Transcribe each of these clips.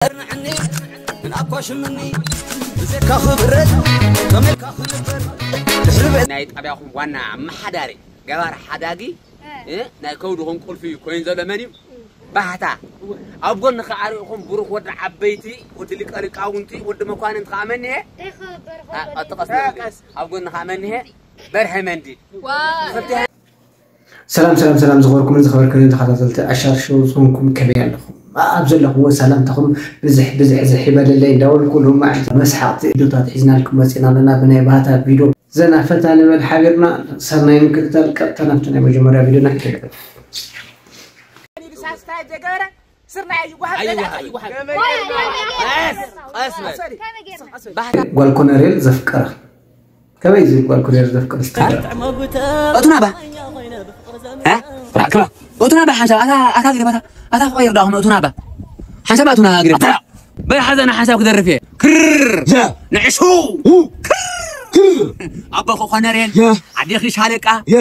እርንዕኒ ንኣኳሽምኒ ብዘካ ክብረት ከመይካ ክነበር ድሕሪ ቤት ናይ ጣብያኹም ዋና ኣመሓዳሪ ገባር ሓዳጊ እ? ናይ ከውድኹም ቁልፊ ኮይኑ ዘሎ መን እዩ? ባህታ ኣብ ጎንኻ ኣሪእኹም ብሩኽ ወዲ ዓበይቲ ወዲ ሊቀ ሊቃውንቲ ወዲ መኳንንቲ ከዓ መን እየ? እንታይ ክገብር ኣ- ከሎ? ኣጠቐስ ኣብ ጎንኻ መን እየ? በርሀ መንዲ ዋ ሰላም ሰላም ሰላም ዝኸበርኩምን ዝኸበርክንን ተኸታተልቲ ኣሻር ሾው ዝኾንኩም ከመይ ኣለኹም? ኣብ ዘለኹምዎ ሰላምታኹም ብዝሕ ብዝሕ ዝሕ ይበለለይ እንዳበልኩ ሎማዕንቲ መስሓቕቲ ቪድዮታት ሒዝናልኩም መፂና ኣለና። ብናይ ባህታ ቪድዮ ዘና ፈታ ንበል ሓቢርና። ሰናይ ምክትታል። ቀጥታ ናብቲ ናይ መጀመርያ ቪድዮና ክንገብ። ሳስታይ ጀገረ ስርናይ ኣይዋሃብ፣ ኣይዋሃብ። ኣይዋሃብ። ቀስ፣ ቀስ በል። ሶሪ። ሶሪ። ጓል ኮነሬል ዘፍቀራ ከመይ ዝብል ጓል ኮነሬል ዘፍቅር እስቲ? እቱና ባ እ? ራክባ እቱና ባ ሓንሳብ ኣታ ኣታ ግደባታ ኣታ ፍቕር ዳኹም እቱና ባ ሓንሳብ ኣቱና ግደባታ በይ ሓዘና ሓንሳብ ክደርፍ እየ ክር ያ ንዕሹ ው ክር ክር ኣቦኺ ኮነሬል ያ ዓዴኺ ሻለቃ ያ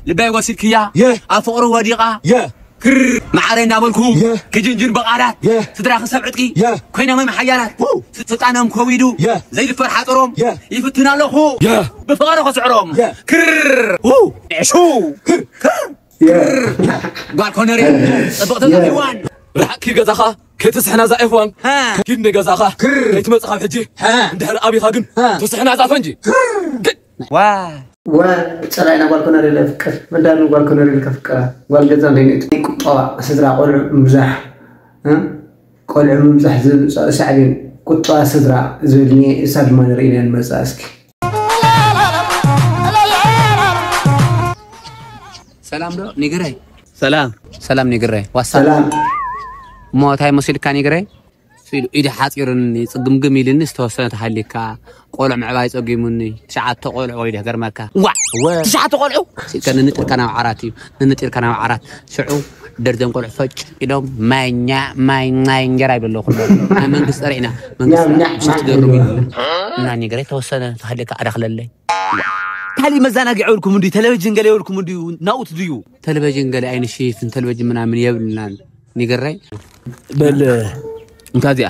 ልበይ ወሲድክያ የ። ኣብ ፍቕሪ ወዲቓ የ። ክር መዓረይ እናበልኩ የ። ክጅንጅን ብቓላት የ። ስድራ ክሰብ ዕጥቂ የ። ኮይኖም ሓያላት ው። ስልጣኖም ከዊዱ የ። ዘይድፈር ሓፀሮም የ። ይፍትን ኣለኹ የ። ብፍቕሪ ክስዕሮም የ። ክር ው። ዕሹ ክር ክር የ። ጓል ኮነሬል ጽብቕቲ የ። ጸፊዋን ርሓቂ ገዛኻ ከይትስሕና እዛ ኤፍዋን ሃ። ኪድ ንገዛኻ ክር። ከይትመጽኻ ሕጂ ሃ። እንድሕር ኣቢኻ ግን ሃ። ትስሕና እዛ ፈንጂ ክር። ዋ ወ ጸላኢና ጓል ኮነሬል የፍቅር። መዳኑ ጓል ኮነሬል ከፍቅራ። ጓል ገዛ እንደይነት ቁጠባ ስድራ ቆልዑ ምብዛሕ እ? ቆልዑ ምብዛሕ ዝብል ጸ- ሳዕቤን ቁጠባ ስድራ ዝብል ኒ እሳ ድማ ንርኢ ኢና ንመጽእ እስኪ። ሰላም ዶ ኒግረይ? ሰላም ሰላም ኒግረይ ዋሳ ሰላም እሞ እንታይ መሲልካ ኒግረይ? ኢሉ ኢዲ ሓፂሩኒ ፅግምግም ኢልኒ ዝተወሰነ ተሃሊካ ቆልዑ ምዕባይ ፀጊሙኒ ትሽዓተ ቆልዑ ወይ ደገርመካ ዋ ወ- ትሽዓተ ቆልዑ ከ ንንጢርካ ናብ ዓራት እዩ ንንጢርካ ናብ ዓራት ሽዑ ደርዘን ቆልዑ ፈጭ ኢሎም ማኛ ማይ ማይ እንጀራ ይበለኹ ናይ መንግስቲ ፀሪዕና መንግስቲ ኛም፣ ኛም፣ ሽፍት ኛም ገርም ይበሉ። እና ኒግረ ተወሰነ ተሃሊካ ኣዳኽለለይ ካሊእ መዘናግዒ የብልኩም እንዲ ቴሌቪዥን ገለ የብልኩም እንዲ ናውት ድዩ ቴሌቪዥን ገለ ኣይንሽፍን ቴሌቪዥን ምናምን የብልናን ኒግረይ በል እንታ እዚኣ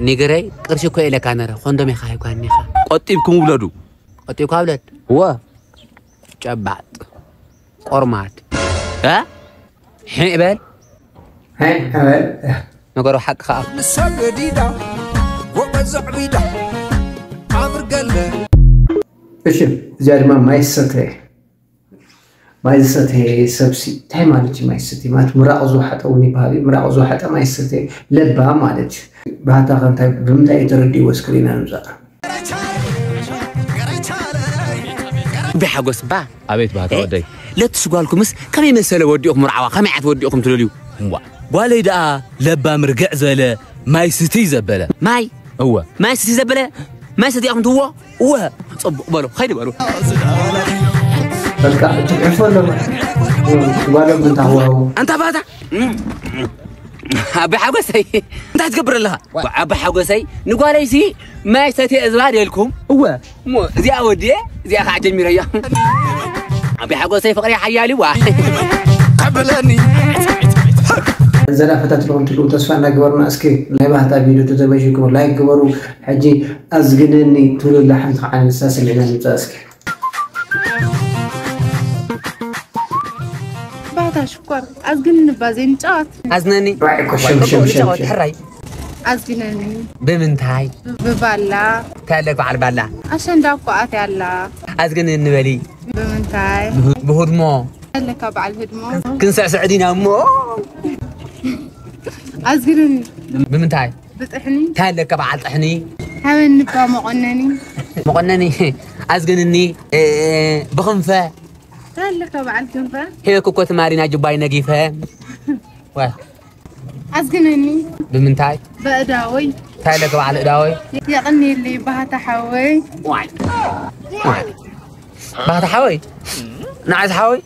ኒግረይ ቅርሺ እኮ ኢለካ ነረ ኮንዶም ኢኻ ኣይኳን ኢኻ ቆጢብኩም ውለዱ ቆጢብካ ውለድ ወ ጨባጥ ቆርማድ እ? ሕዕ በል ሕዕ በል ነገሩ ሓቂ ከዓ ንሳ ገዲዳ ወቀ ዘዕቢዳ ኣብርገለ እሺ እዚኣ ድማ ማይ ዝሰተየ ማይ ዝሰተየ ሰብሲ እንታይ ማለት እዩ ማይ ዝሰተየ ማለት ምራቕ ዝወሓጠ እውን ይበሃል እዩ ምራቕ ዝወሓጠ ማይ ዝሰተየ ለባ ማለት እዩ ባህታ ከንታይ ብምንታይ እዩ ተረዲእዎ እስክሪና ንምፃእ ብሓጎስ ባ ኣቤት ባህታ ወደይ ለትሽ ጓልኩምስ ከመይ መሰለ ወዲእኹም ርዓዋ ከመይ ዓት ወዲእኹም ትደልዩ እዋ ጓለይ ደኣ ለባም ርግዕ ዝበለ ማይ ስትይ ዘበለ ማይ እወ ማይ ስትይ ዘበለ ማይ ሰቲእኹም ትዎ እወ ፅቡቕ በሉ ኸይድ በሉ በቃ ትሕፎ ኣለማ ጓሎም እንታዋው ኣንታ ባታ ኣቢ ሓጎሰይ እንታይ ትገብር ኣለኻ ኣቢ ሓጎሰይ ንጓለይሲ ማይ ሰትየ እዝባ ደልኩም እወ እሞ እዚኣ ወድየ እዚኣ ከዓ ጀሚረያ ኣቢ ሓጎሰይ ፍቕሪ ሓያል ዋ ቀብለኒ ዘና ፈታ ትለኹም ትልው ተስፋ እናገበርና እስኪ ናይ ባህታ ቪድዮ ተተመሽኩም ላይክ ግበሩ ሕጂ ኣዝግነኒ ትብሉ ኣላ ሓንቲ ከዓ ንሳ ስሚዕና ንምፃእ እስኪ ባህታ ሽኮር ኣዝግኒ ንባ ዘይንጫወት ኣዝነኒ ዋይ ኮሸምሸምሸምሸም ሕራይ ኣዝግነኒ ብምንታይ ብባላ እንታይ ኣለክ በዓል ባላ ኣሸንዳ እኮ ኣትያ ኣላ ኣዝግኒ እንበሊ ብምንታይ ብህድሞ ኣለካ በዓል ህድሞ ክንስዕስዕ ዲና እሞ ኣዝግነኒ ብምንታይ ብጥሕኒ እንታይ ኣለካ በዓል ጥሕኒ ሃበኒ ባ መቆነኒ መቆነኒ ኣዝግንኒ እ፣ ብክንፈ እንታይ ኣለካ በዓል ክንፈ ሄበክ እኮ ትማሊ ናይ ጅባይ ነጊፈ ዋ፣ ኣዝግነኒ ብምንታይ በእዳወይ እንታይ ኣለካ በዓል እዳወይ የቐንየለይ ባህታ ሓወይ ዋይ ዋይ ባህታ ሓወይ ንዓዝ ሓወይ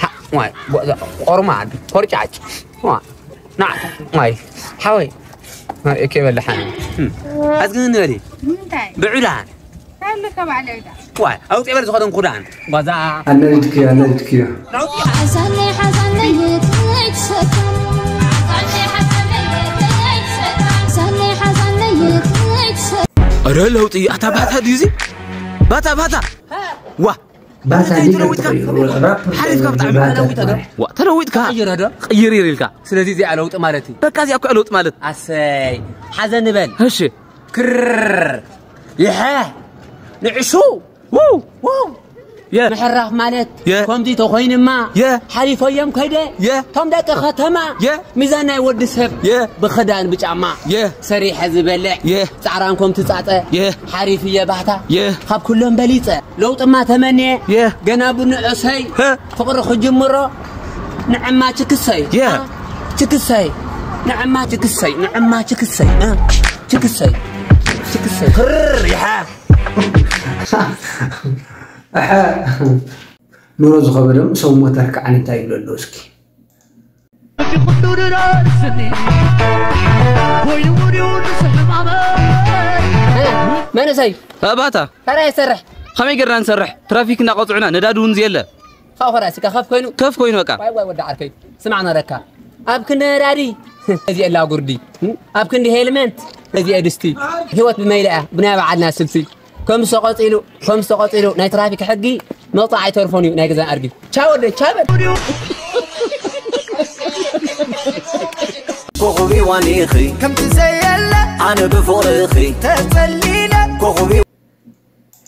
ሓ- ዋይ ቦ- ቆርማድ ኮርጫጭ ዋ፣ ንዓዝ ዋይ ሓወይ እኬ በልሓን ኣዝግንኒ በሊ ንምንታይ ብዑዳን እንታይ ኣለካ በዓል ዕዳ ዋይ ኣውፅእ በል ዝኸደን ኩዳን ጓዛ ኣነድክዮ ኣነድክዮ ሓዘነይ ሓዘነይ ከይትሰከም ሓዘነይ ሓዘነይ ከይትሰከም ረ ለውጢ ኣታ ባታ ድዩ እዚ? ባታ፣ ባታ። ዋ። ባታ እንታይ እንዴት ተለዊጥካ? ተቀይሩ? ራፕ ሓሪፍካ ብጣዕሚ። ባታ ተለዊጥካ ዶ? ተባለ። ዋ፣ ተለዊጥካ። ቀይረ ዶ? ቅይር ኢልካ። ስለዚ እዚኣ ለውጢ ማለት እዩ። በቃ እዚኣ እኮ ለውጢ ማለት። ኣሰይ፣ ሓዘ ንበል። እሺ። ክር፣ ይሐ፣ ንዕሹ፣ ው፣ ው። የ። ምሕራፍ ማለት የ። ከምዚ ተኾይንማ። የ። ሓሊፈዮም ከይደ። የ። ቶም ደቂ ከተማ። የ። ሚዛን ናይ ወዲ ሰብ። የ። ብኽዳን ብጫማ። የ። ሰሪሐ ዝበልዕ። የ። ጻዕራም ከም ትጻጸ። የ። ሓሪፍ እየ ባህታ። የ። ካብ ኩሎም በሊጸ። ለውጥማ ተመንየ። የ። ገና ብንእሰይ። ሀ። ፍቕሪ ክጅምሮ። ንዕማ ችክሰይ። የ። ችክሰይ። ንዕማ ችክሰይ። ንዕማ ችክሰይ። እ። ችክሰይ። ችክሰይ። ክር ይሓ። ኣሐ፣ ኑሮ ዝኸበዶም ሰብ ሞተር ከዓኒ እንታይ ይብሎ ኣሎ እስኪ? እቲ ኩሉ ድረስኒ ኮይኑ ድዩ ንሱ ሕማመይ? መንእሰይ፣ ኣባታ፣ ታራ ይሰርሕ። ከመይ ጌርና ንሰርሕ? ትራፊክ እናቐጽዑና፣ ነዳዲ እውን ዝየለ። ካብኡ ኸራ እስካ ከፍ ኮይኑ? ከፍ ኮይኑ በቃ። ዋይ ዋይ ወዲ ዓርከይ፣ ስማዕ ነረካ። ኣብ ክንዲ ነዳዲ፣ እዚ የላ ጉርዲ። ኣብ ክንዲ ሄልመንት፣ እዚ የድስቲ። ህይወት ብመይላ እያ፣ ብናይ ባዓልና ስልቲ። ከምዚ ተቐጺሉ፣ ከምዚ ተቐጺሉ፣ ናይ ትራፊክ ሕጊ መቕጻዕ ኣይተርፎን እዩ ናይ ገዛን ኣድጊ። ቻው ወደይ፣ ቻው በል። ኮኾብ ዋኒኺ ከምቲ ዘየለ ኣነ ብፍቕርኺ ተጸሊለ ኮኾብ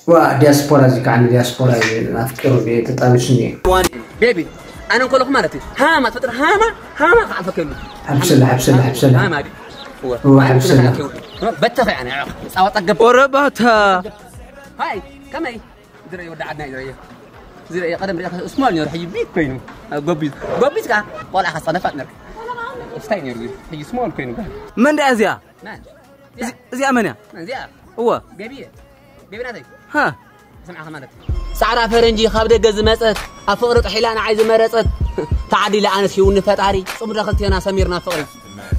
ዋ፣ ዲያስፖራ እዚ ከዓ ንዲያስፖራ እዩ ኣፍቂሩ ተጣቢሱ እኒኦ። ዋኒ ቤቢ፣ ኣነ እንከለኹ ማለት እዩ፣ ሃማ ትፈጥር፣ ሃማ፣ ሃማ ክዓልፈከሉ። ሓብሰላ፣ ሓብሰላ፣ ሓብሰላ። ሃማ ድዩ? እወ። እወ፣ ሓብሰላ። በተኸ ኣነ፣ ጻዋ ጠገብ። ኦረ ባታ። ሃይ፣ ከመይ? ዝረየ ወዲ ዓድና እዩ፣ ዝረየ። ዝረየ ቀደም ሪኣ ስሞል ነይሩ፣ ሕጂ ቢግ ኮይኑ። ጎቢዝ፣ ጎቢዝ ከዓ ቆልዓ ከስጠነፋት ነርክ። ስታይ ነይሩ፣ ሕጂ ስሞል ኮይኑ። መን ደኣ እዚኣ? መን? እዚ-፣ እዚኣ መን እያ? እዚኣ? እወ። ቤቢ እየ። ቤቢ ናተይ። ሃ። ስምዓኻ ማለት እዩ። ጻዕዳ ፈረንጂ ካብ ደገ ዝመጸት፣ ኣብ ፍቕሪ ጥሒላ ንዓይ ዝመረጸት፣ ተዓዲላ ኣነስ ሂቡኒ ፈጣሪ፣ ጽምዶ ክልቴና ሰሚርና ፍቕሪ።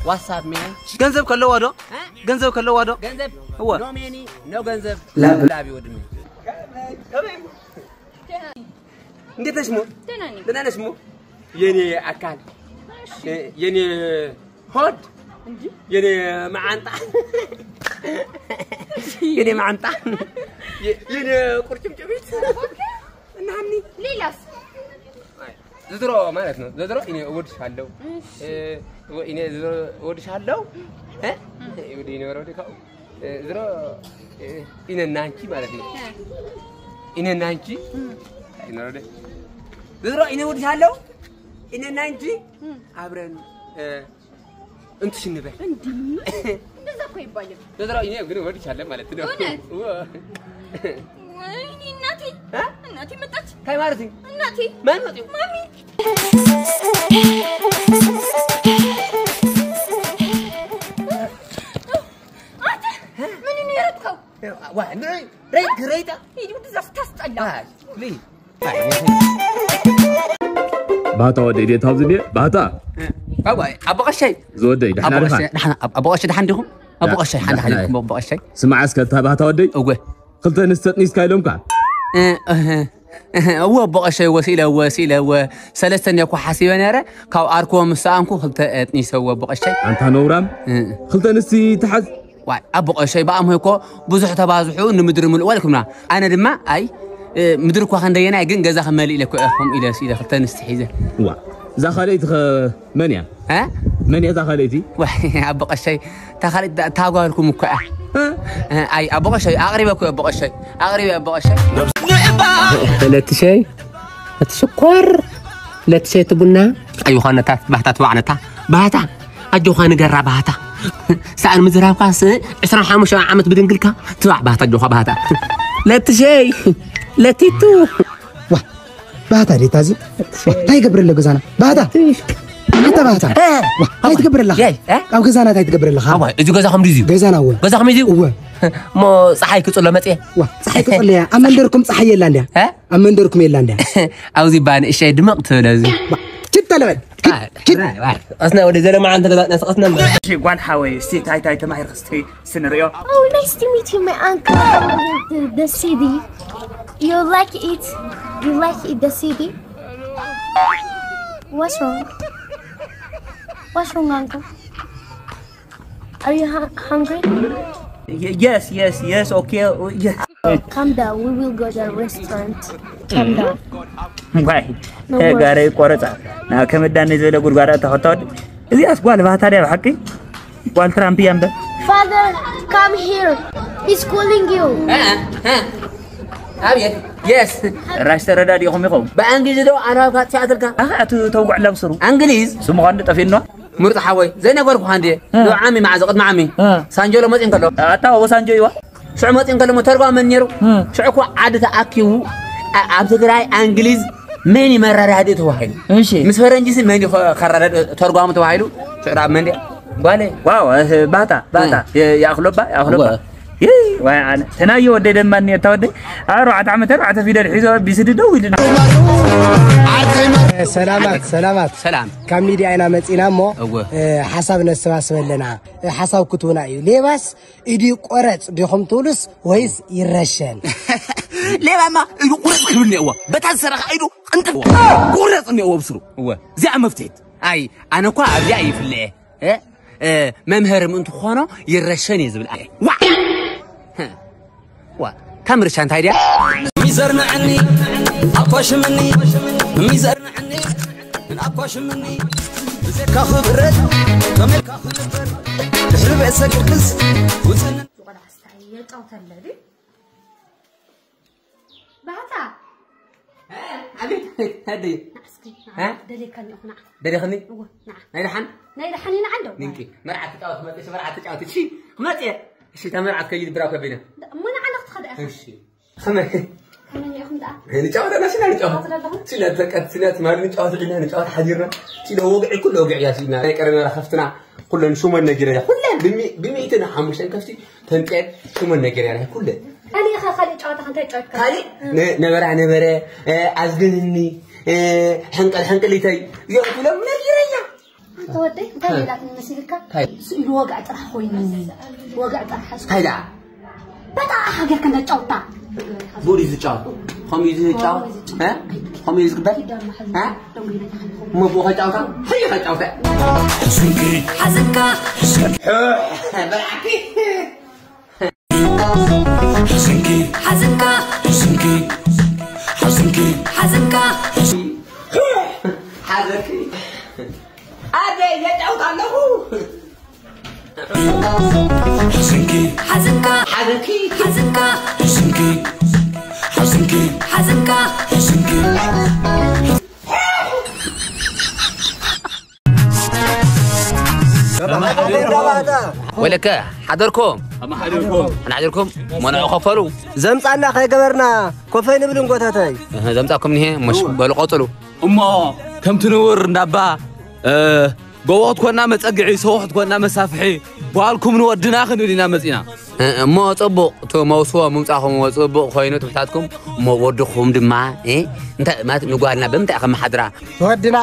ዋትሳፕ ሜ። ገንዘብ ከለዋ ዶ? እ? ገንዘብ ከለዋ ዶ? ገንዘብ? እወ። ኖ ሜኒ፣ ኖ ገንዘብ፣ ላብ። ላብ ይወድኒ። እንዴት ነሽ ሞ? ደህና ነኝ። ደህና ነሽ ሞ? የኔ አካል፣ እሺ። የኔ ሆድ፣ እንጂ? የኔ መዓንጣ፣ የኔ መዓንጣ፣ የ-፣ የኔ ቁርጭምጭሚት። ኦኬ። እና ሀኒ? ሌላስ? አይ፣ ዘድሮ ማለት ነው። ዘድሮ እኔ እወድሻለሁ። እሺ። እ፣ ወ-፣ እኔ ዘድሮ እወድሻለሁ። እ? እም። እወድ-፣ እኔ ወረደ ካው-፣ እ፣ ዘድሮ፣ እ፣ እኔና አንቺ ማለት ነው። እ። እኔና አንቺ። እም። አይ፣ ነው ወረደ። ዘድሮ እኔ እወድሻለሁ። እኔና አንቺ እም። አብረን፣ እ፣ እንትሽ እንበል። እንዲህ እንደዛ እኮ ይባልም። ዘድሮ እኔ ግን እወድሻለሁ ማለት ነው። እውነት? እወ። ወይኔ እናቴ፣ እ? እናቴ መጣች። ከይ ማለት ነው? እናቴ። ማን መጣ? ማሚ። አንተ ምን ነው ያረጥከው? ዋ፣ እንዴ፣ ረይ-፣ ረይጣ። ሂድ፣ ወደዛ ስታስጠላ። አይ፣ ሊ-፣ ባታ ወደይ፣ ዴታ ኣብዚ ድየ? ባታ። ኣቦ፣ ኣቦ ቀሻይ። ዝወደይ፣ ደሓን ኣቦ ኣለኻ? ቀሻይ፣ ደሓን፣ ኣቦ ቀሻይ፣ ደሓን ዲኹም? ኣቦ ዳ-፣ ቀሻይ፣ ሓን ደሓን ደሓን ዲኹም፣ ኣቦ ቀሻይ? ስማዕ እስከ፣ እታ ባታ ወደይ? እወ። ክልተ ኣንስቲ ኣጥኒስካ ኢሎምካ? እ፣ እህ፣ እህ፣ እወ፣ ኣቦ ቀሻይ፣ እወ፣ ስኢለ፣ እወ፣ ስኢለ፣ እወ። ሰለስተ እንድየ እኮ ሓሲበ ነይረ፣ ካብ ኣርክቦ ምስ ሰኣንኩ ክልተ ኣጥኒሰ፣ እወ፣ ኣቦ ቀሻይ። ኣንታ ነውራም፣ እ። ክልተ ኣንስቲ ትሓዝ? ዋይ፣ ኣቦ ቀሻይ፣ ብኣምሆይ እኮ ብዙሕ ተባዝሑ ንምድሪ ምልእዋ ኢልኩምና። ኣነ ድማ፣ ኣይ፣ እ፣ ምድሪ እኳ ክንደየናይ፣ ግን ገዛ ክመልእ ኢለ እኮ እየ ከምኡ ኢለ፣ ኢለ ክልተ ኣንስቲ ሒዘ። ዋ፣ እዛ ካልኣይቲ ኸ መን እያ? እ? መን እያ እዛ ካልኣይቲ? ዋይ፣ ኣቦ ቀሻይ፣ እታ ካልኣይቲ እታ ጓልኩም እኮ እያ። እ? እ፣ ኣይ፣ ኣቦ ቀሻይ፣ ኣቕሪበ እኮ እየ፣ ኣቦ ቀሻይ፣ ኣቕሪበ እየ፣ ኣቦ ቀሻይ። ለትሸይ፣ እቲ ሽኮር፣ ለትሸይ፣ እቲ ቡና። ኣይ፣ ዝኾነ እታ ባህታ ትባዕ ነታ ባህታ። ኣጆኻ ንገራ ባህታ። ሰኣን ምዝራብካስ ዕስራን ሓሙሽተን ዓመት ብድንግልካ ትባዕ ባህታ፣ ኣጆኻ ባህታ። ለትሸይ፣ ለቲቱ። ዋ፣ ባህታ ዴታ እዚ? ዋ፣ እንታይ ይገብር ኣሎ ገዛና? ባህታ! ለትሽ። ኣንታ ባህታ! እ? ዋ፣ እንታይ ትገብር ኣለኻ? የይ፣ እ? ኣብ ገዛና እንታይ ትገብር ኣለኻ? ኣዋ፣ እዚ ገዛ ከምዚ እዩ። ገዛና እወ። ገዛ ከምዚ እዩ? እወ። እሞ ፀሓይ ክፅሎ መፅየ? ዋ፣ ፀሓይ ክፅሎ እያ። ኣብ መንደርኩም ፀሓይ የላ እንድያ? እ? ኣብ መንደርኩም የላ እንድያ? ኣብዚ እባ ንእሸይ ድምቕ ትብል ኣብዚ። ባ-፣ ችድ ተለበል። ችድ፣ ችድ። ኣስና ወደ ዘለማ ኣንተ ገዛ ናስቐስና እምበር። እሺ፣ ጓል ሓወይ፣ እስቲ ታይ ታይ ተማሂርክ እስቲ ስንሪኦ? Oh, nice to meet you, my uncle. The, the C D. You like it? You like it, the C D? What's wrong? What's wrong, uncle? Are you hu-, hungry? Yes, yes, yes, okay. Yes. Calm down. We will go to the restaurant. Calm down. ዋይ ጋረ ይቆረፃ። ና ከምዳን ዝበለ ጉድጓዳ ተኸታወድ። እዚኣስ ጓል ባህታ ድያ ብሓቂ? ጓል ትራምፕ እያ እምበር። Father, come here. He's calling you. ኣብየት የስ ራሽ ተረዳዲኹም ይኸውን። ብእንግሊዝ ዶ ኣናብካ ትሻትልካ ኣኸ ኣቲ ተውጉዕ ለብስሩ እንግሊዝ ስሙ ኸንዲ ጠፊኖ። ምርጥ ሓወይ ዘይነገርኩ ሓንዴ እ። ንዓሚ መዓ ዝቕድሚ ዓሚ እ። ሳንጆሎ መፂ እንከሎ ኣታ ወሳንጆ ይዋ ሽዑ መፂ እንከሎ ተርጓመን ነይሩ እ። ሽዑ እኮ ዓዲ ተኣኪቡ ኣ- ኣብ ትግራይ ኣንግሊዝ መን እዩ መረዳድእ ተባሂሉ እሺ ምስ ፈረንጂሲ መን እዩ ከረዳድእ ተርጓሙ ተባሂሉ ሽዑ ዳ መን ድያ ጓለይ ዋው እህ፣ ባታ ባታ የ- የኣኽሎባ የኣኽሎባ እወ። ይይ ዋይ ኣነ ተናየ ወደይ ደማኒ እታ ወደይ ኣርባዕተ ዓመት ኣርባዕተ ፊደል ሒዞ ቢስዲ ደው ኢልና ሰላማት ሰላማት ሰላም ካብ ሚድያ ኢና መፂና እሞ እወ። እ፣ ሓሳብ ነሰባስበ ኣለና እ፣ ሓሳብ ክትቡና እዩ ሌባስ ኢዱ ቆረፅ ዲኹም ትብሉስ ወይስ ይረሸን ሌባማ ኢዱ ቁረፅ ክብል እኒአዎ በታ ዝሰረኻ ኢዱ ቅንጥብ ቁረፅ እኒአዎ ብስሩ እወ እዚኣ መፍትሒት ኣይ ኣነ እኳ ኣብዚኣ ይፍለየ እ? እ፣ መምህር ምእንቲ ክኾኖ ይረሸን እዩ ዝብል ኣየ ዋ ዋ ካብ ምርሻ እንታይ ድያ ሚዘርንዐኒ ኣኳሽምኒ ሚዘርንዐኒ ኣኳሽምኒ ብዘካ ክብረት ከመልካ ክነበር ድሕሪ ቤት ሰግርክስ ውፅን ቆልዓ ስታይ የጫውተለ ድዩ? ባህታ ኣቤት ኣደይ ንዓስኪ እ? ደሌካኒ ኢኹ ንዓ ደሊኽኒ እወ ንዓ ናይ ደሓን ናይ ደሓን ኢና ዓንዶ ንንቂ መርዓት ትጫወት መጥሽ መርዓት ትጫወት እሺ ክመፅየ እሺ እታ መርዓት ከይድ ብራ ከቢነ እሞ ንዓ ንኽትኸደ ኢኻ እሺ ከመይ ከመይ ኢኹም ደኣ ንጫወት ኣለና ሲና ንጫወት ትኸደ ኣለኹም ሲና ተቀት ሲና ትማሊ ንጫወት ዒልና ንጫወት ሓዲርና ሲና ወግዒ ኩሉ ወግዒ እያ ሲና ናይ ቀረና ከፍትና ኩለን ሹመን ነጊረ ኩለን ብሚ- ብሚእትን ሓሙሽተን ከፍቲ ተምፅኤን ሹመን ነጊረ ኩለን ካሊእ ኸ ካሊእ ጨዋታ ከ እንታይ ጨወትካ ካሊእ ነ- ነበራ ነበረ እ፣ ኣዝግንኒ እ፣ ሕንቅል ሕንቅሊተይ እዮም ኩሎም ነጊረያ ኣንተ ወደይ እንታይ ኢላትኒ መሲልካ እንታይ? ስእሉ ወግዒ ጥራሕ ኮይኑኒ ወግዒ ጥራሕ ሓዝኩ እንታይ ደኣ በጣ ሃገር ከነጫውታ ቡድ እዩ ዝጫወት ከምኡ እዩ ዝጫወት እ? ከምኡ እዩ ዝግበር እ? እሞ ብኡ ከጫውታ ሕዩ ከጫውታ ሕሱንኪ ሓዘንካ በላዕኪ ሕሱንኪ ሓዘንካ ሕሱንኪ ሓሱንኪ ሓዘንካ ሓዘኪ ኣደ የጫውት ኣለኹ ሕሱንኪ ሓዘንካ ሓዘኪ ሓዘንካ ሕሱንኪ ሓሱንኪ ሓዘንካ ሕሱንኪ ወለከ ሓደርኩም ሓደርኩም መናዑ ከፈሉ ዘምፃና ከይገበርና ኮፈይ ንብልን ጎተተይ ዘምፃኩም ኒሄ መሽ በሉ ቀፅሉ እሞ ከምቲ ንውር እንዳባ እ፣ ጎቦ ክትኮና መፀግዒ ሰውሕ ትኮና መሳፍሒ ጓልኩም ንወድና ክንብል ኢና መፂና እሞ ፅቡቕ እቲ መውስቦ ምምፃኹም ፅቡቕ ኮይኑ ትምሕታትኩም እሞ ወድኹም ድማ እ፣ እንታይ ማለት ንጓልና ብምንታይ ከመሓድራ ወድና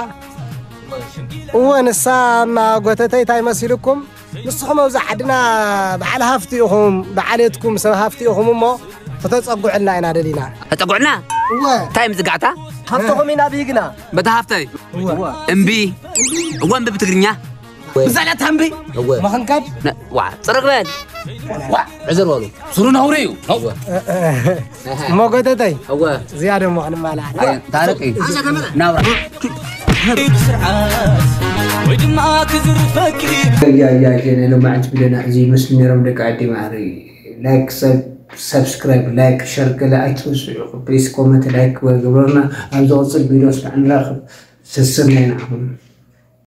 እወ ንሳ እማ ጎተተይ እንታይ መሲልኩም ንስኹም ኣብዚ ዓድና በዓል ሃፍቲ ኢኹም በዓሌትኩም ሰብ ሃፍቲ ኢኹም እሞ ክተፀጉዕልና ኢና ደሊና ተፀጉዕና እወ እንታይ ምዝጋዕታ ሃፍትኹም ኢና ብሂግና በታ ሃፍተይ እምቢ እወ እምቢ ብትግርኛ ብዛዕላ ታምቢ መኸንካድ ዋ ፅርግ በል ዋ ዕዝር በሉ ስሩ ነውሪ እዩ እሞ ጎተተይ እወ እዚኣ ደሞ ክንማላዕ ታረቂ ናብራ ስርዓት ወይ ድማ ክዝርፈኪ ያ ያ ጀነ ሎማዕንቲ ቢለና እዚ ይመስሉ ነይሮም ደቂ ዓዲ ማዕሪ ላይክ ሰብ ሰብስክራይብ ላይክ ሸር ገለ ኣይትረስዑ ፕሊስ ኮመንት ላይክ ግበሩና ኣብ ዝቕፅል ቪድዮ ስካዕ ንራኸብ ሰሰናይ ንዓኹም